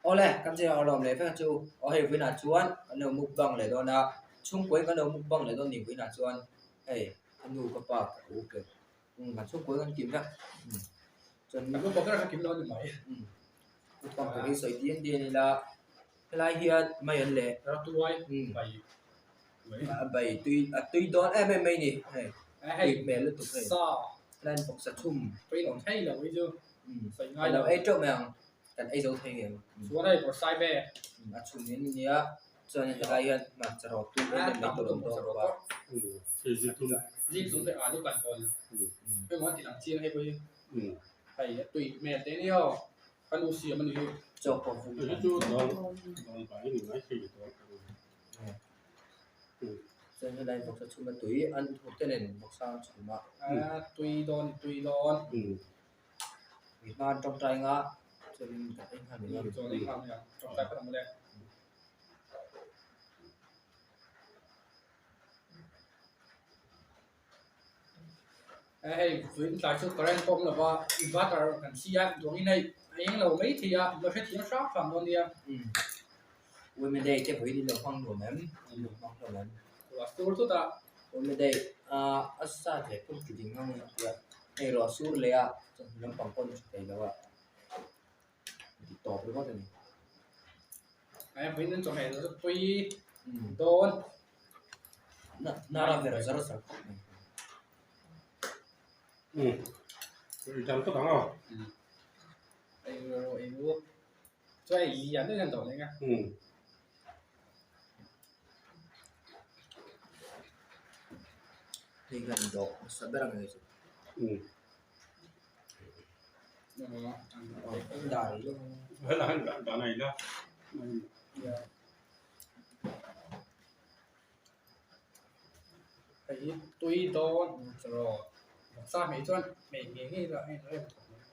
Awle, kan zir a lawm leh vek chu aw hei vawiinah chuan kan lo mukbang leh dawn a, chhungkawiin kan lo mukbang leh dawn ni vawiinah chuan hei ka nu ka pa ka u ke kan chhungkawiin kan kim vek chuan Kan upa ber kha kim lo a ni mai. Mukbang tur hi sawi dian dian ila helai hian mai an leh Ratuai bai a bai tui a tui dawn em em mai ni hei tui hmel lutuk hei helai an bawksa chhum tui lo thei lo hi chu sawi ngai lo ei teuh mai ang kan ei zo thei ngei ang chuan hei bawrhsai ve a chhum in ania chuan helai hian hmarcha rawt tui em em mai tur a awm dawn bawk a zikhlum leh alu kan hawn emaw an ti lang chiang hei pawh hi hei a tui hmel te ania aw ka nu siam a ni hi chaw pawh vum Chuan helai bawksa chhum a tui an thur te nen bawksa an chhum a. Tui dawn tui dawn. Mi hma an tawngtai anga chuanin kan ei nghal mai ang. Chuan ei nghal mai ang tawngtai phawt ang mawle. Hei vawiin tlai chu current pawh a awm lo va inverter kan si a duangin hei a eng lo mai thei a lo hrethiam hrang hrang dawn nia. Women Day te vawiin in lo hmang nuam em? In lo hmang hlawm em? Ruah sur thut a. Women Day a sa leh pum ti ding ang a tia hei ruah sur leh a chawhnu lampang pawh ni tha thei lo a ti tawp ringawt a ni. Hei vawiin an chawhmeh chu tui dawn. Nara ver zar zar khawp mai. Dang tak ang a. Ei ru ei ru. Chuan ei lian deuh hian a dawh leh ang a. Hei hian dawh hmasa ber ang hei chu. Hei hi tui dawn chawraw vawksa hmeh chuan hmeh ngei ngei ila hei rem khawp mai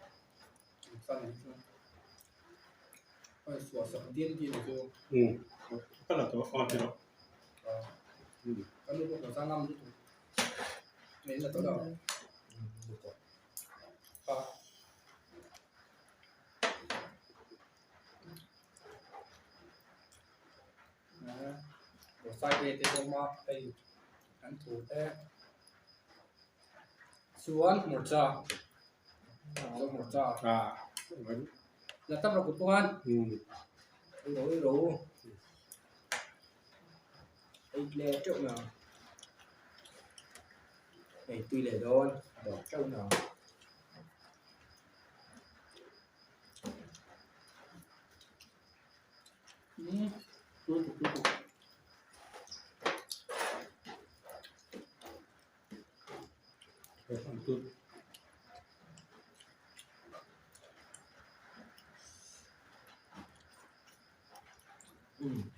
vawksa hmeh chuan hei suah sak dial dial chu ka nu pawh vawksa ngam lutuk hmeh la tawh lo. Bawrhsai te pawh a hei an thu te chuan hmarcha chuan hmarcha la tam rawh kut pawh khan ro ro ei leh teuh mai ang ei tui leh dawn dawh teuh mai ang.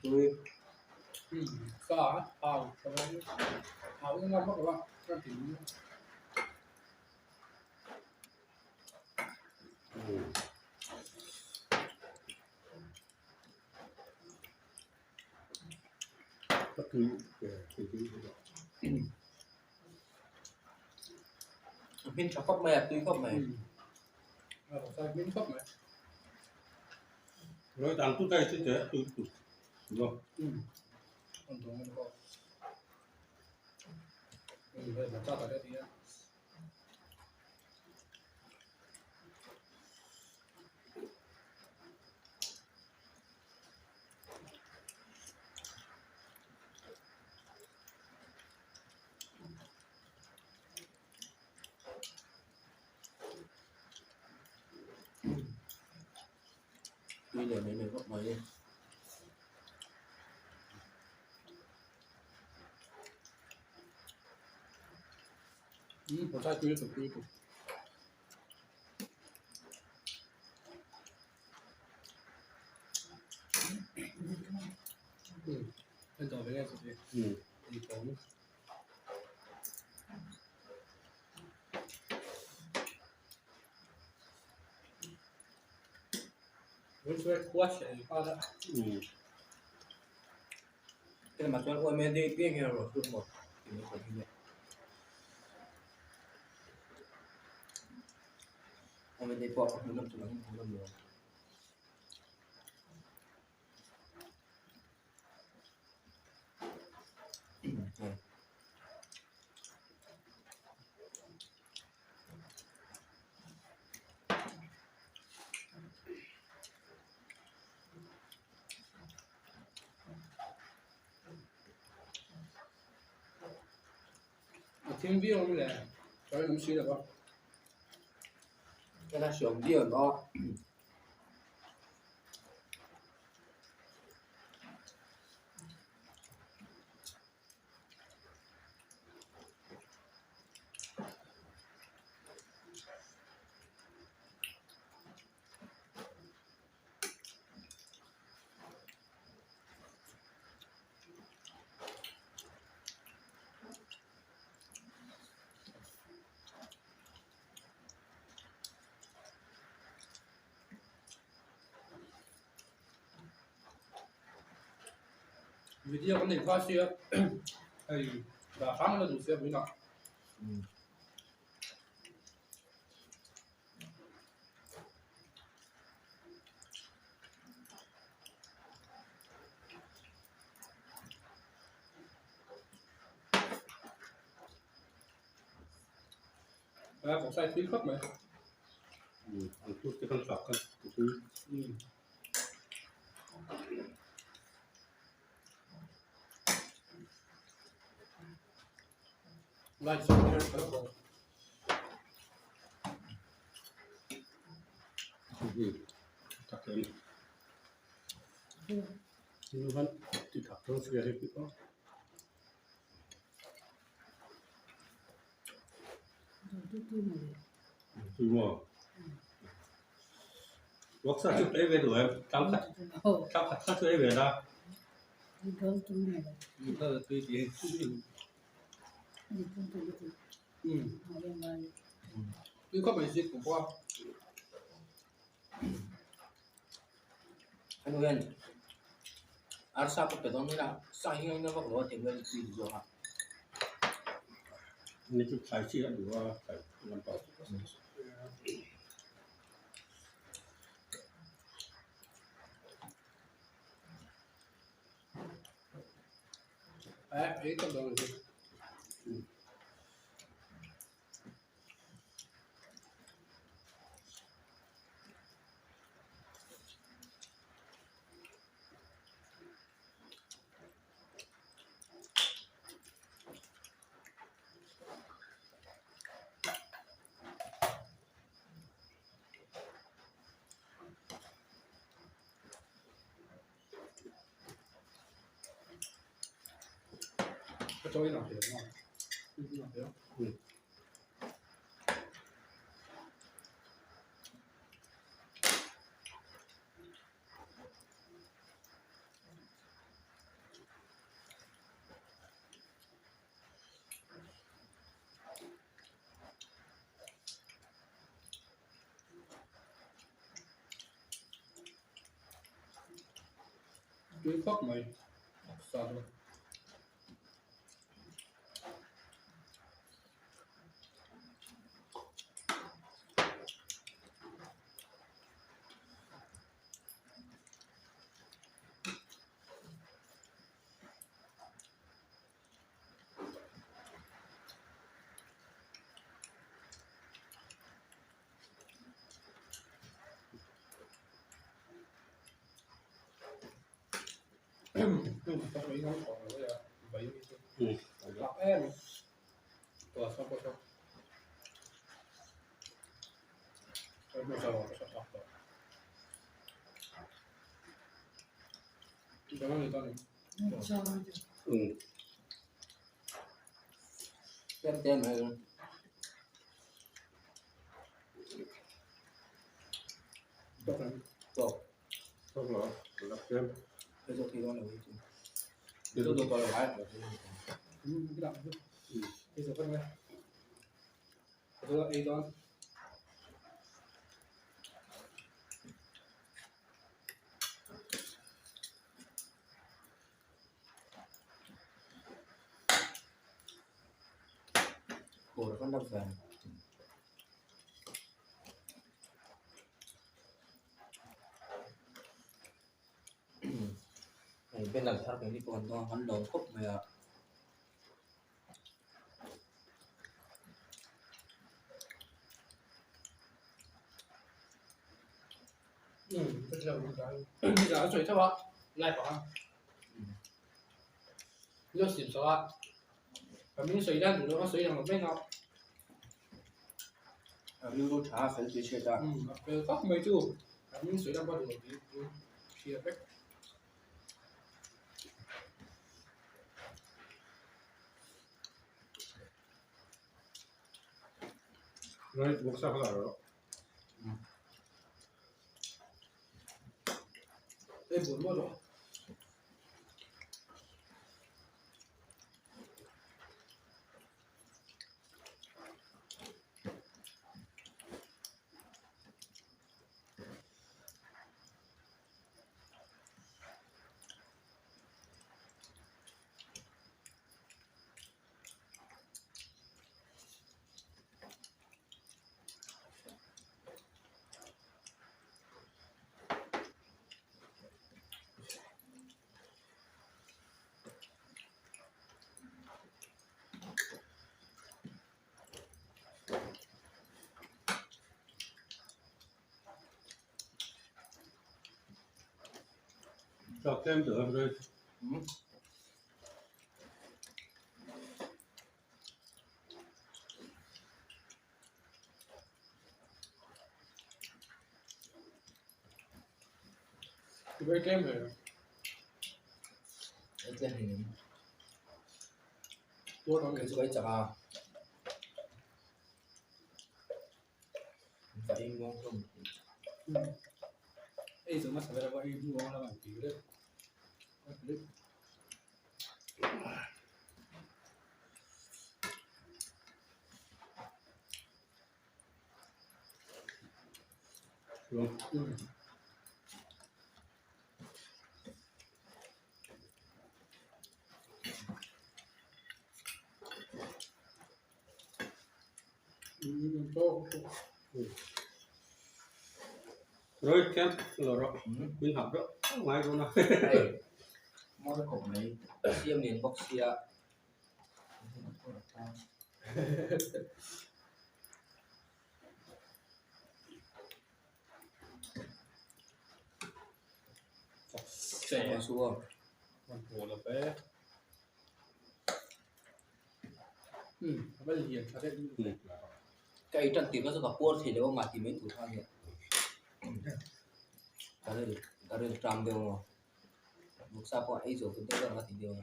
Tui sa thau thau ngang vak lo a ka ti. A hmin tha khawp mai a tui khawp mai. Tui leh mai mai khawp mai. Tlem ah chuan uaime dei piang hian rawh tur maw tih mai pawh hi nia. Uaime dei pawh a hmuhnawm tur angin a hmuhnawm lo. Thim viau ang le, ka rinawm si lo va. Ka hriam viau ang aw. Video kan nei hma sia hei dah hram la duh sia vawiinah. A vawk sai tui khawp mai. An tut te khan fak khan tui. Light zawk kher ka lo bawk. Tak em. Nu han ti thak thang sia hei pawh. Tui maw? Vawksa chu ei ve duh em? Tlang khat tlang khat kha chu ei ve la. Tui khawp mai zit kum pawh a. Anu hian arsa pawh pe dawn ila sa hi a ina vak lo a ti vel tui zawk a. Ni chu thlai chi a duh a thlai lampang. Eh, ei tak dawn lo. Ka chawi nak hle maw? Nak hle. Tui khawp mai sa chu. Tlem te mai dawn. Tawk. Tawk lo, la tlem. Hei zawk hi dawn lo hi chu. Hei zawk dawn tawh lo ai. Phur kan la ve. Hei banner thar keini pawh an dawng a kan lawm khawp mai a. Ka min sawi dan duh lo a sawi lang lo mai ang a. A rilru tha a fel tih hriat a. Umm a fel tak mai chu a min sawi dan pawh a duh lo tih chu hriat vek. Right, vawksa kha la rawh. Ei bul maw rawh. Chak tlem deuh a rei. Rei tlem ve. Rei tlem hi nen. Tuar ang Kei chu ka ei chak a. Va ei muang hlawm. Ei zawh hmasa ber a va ei muang lam an ti deuh. Rồi kem lo rawh min hap deuh ngai dawn a. Hei mawi khawp mai siam lian bawk sia. Ka ei tan tih kha chu ka puar thei lo a mah tih mai tur kha a nia. Ka ril ka ril ṭam deuh maw. Vawksa pawh a ei zawh vut deuh ang a ti deuh a.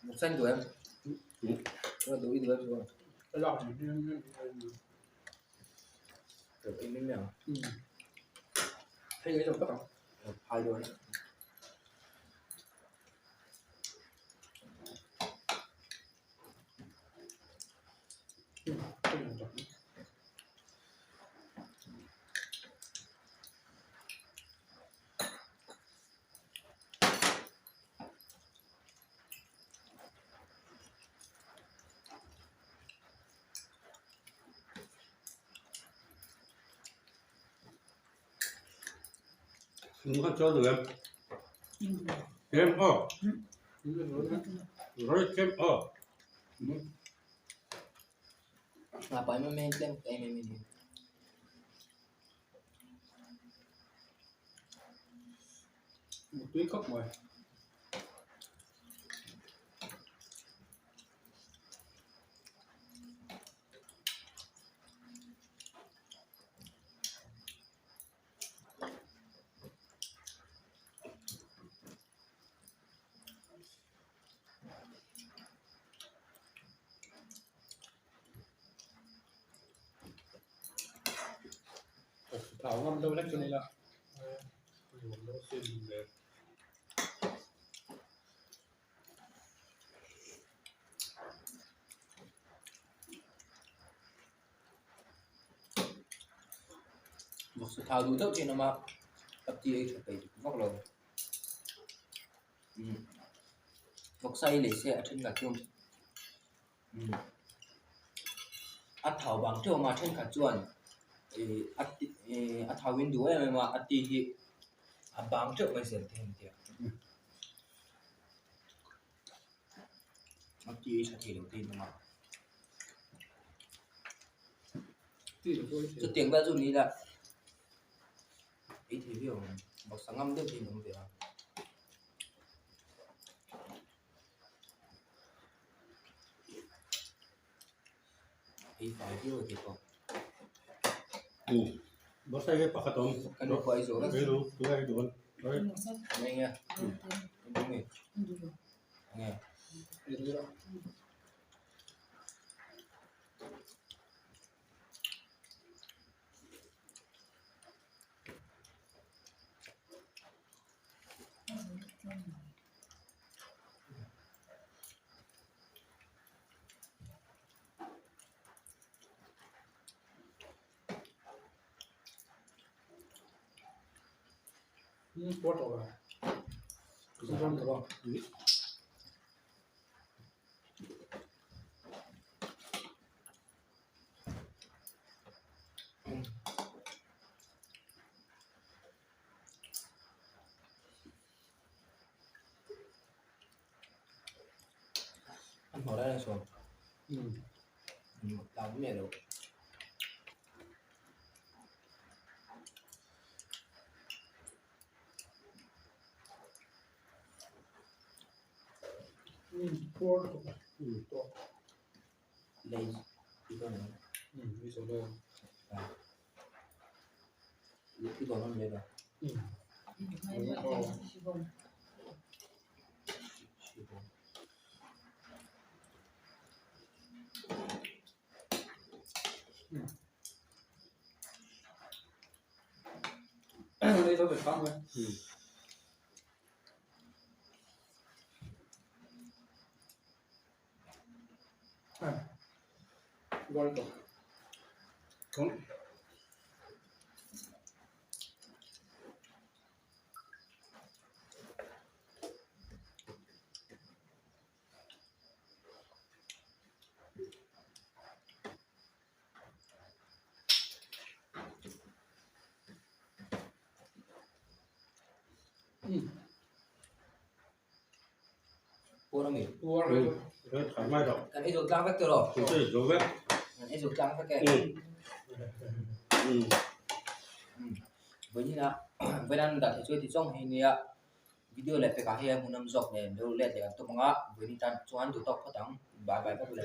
Vawksa in duh em? Duh i duh em chuan? Phai dawn. Kha chuan duh em? Kem aw. Rồi kem aw. Nga pa em em tlem em em em. Tui khawp mai. Thau ngam deuh hlek chu ni la. Vawksa thau duh deuh thin awm a, ka ti ei tha peih vak lo. Umm vawksa hi lei se a thenkhat chu umm a thau vang teuh awm a thenkhat chuan ih a ti ih a thau in duh em em a a ti hi a bang teuh mai zel te an tia a ti ei tha thei lo te in awm a. Chutiang vel chu ni ila ei thei viau ang vawksa ngam deuh hi an awm ve a. Ei fai viau a tih pawh. Vawksa hi pakhat a awm. Kan nupa ei zawh vek. Ei duh, tunge ei duh ang? Eng nge? Eng nge? Eng nge? An hmuh lai a sawn tlang miah lo. Lei i dawn em? I dawn em lei ba? Puar a mi? Kan ei zo tlang vek tawh lo. Kan ei zo tlang vek e. Vawiin ah vawiin an dah thei chu heti zawng hi nia video leh pekah hian hmuhnawm zawk nen lo let leh kan tum ang a vawiin tan chuan duh tawk phawt ang bye bye vek le.